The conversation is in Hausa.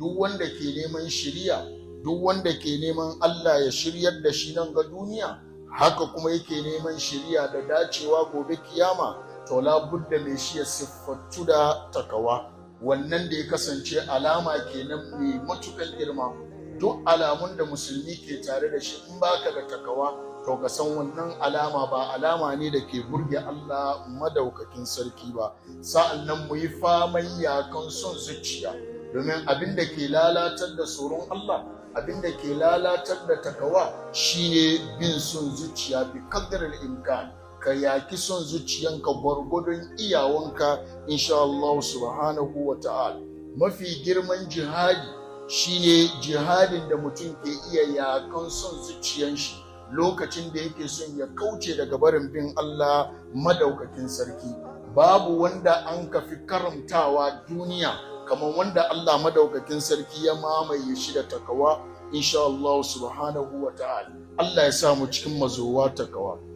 Duk wanda ke neman shiriya, duk wanda ke neman Allah ya shiryar da shi nan ga duniya, haka kuma yake neman shiriya da dacewa gobe kiyama, to labudda mai shi ya siffattu da takawa. Wannan da ya kasance alama kenan mai matukan girma. Duk alamun da musulmi ke tare da shi, in baka da takawa, to ka san wannan alama ba alama ne da ke burge Allah madaukakin sarki ba. Sa'an nan mu yi faman yakan son zuciya, domin abin da ke lalatar da tsoron Allah, abin da ke lalatar da takawa, shine bin son zuciya. Bi qadril imkan, ka yaki son zuciyanka gwargwadon iyawanka, insha Allah subhanahu wa ta'ala. Mafi girman jihadi shine jihadin da mutum ke iya yakan son zuciyan shi lokacin da yake son ya kauce daga barin bin Allah madaukakin sarki. Babu wanda an kafi karamtawa duniya kamar wanda Allah madaukakin sarki ya mamaye shi da takawa, insha Allah subhanahu wa ta'ala. Allah ya sa mu cikin mazowa takawa.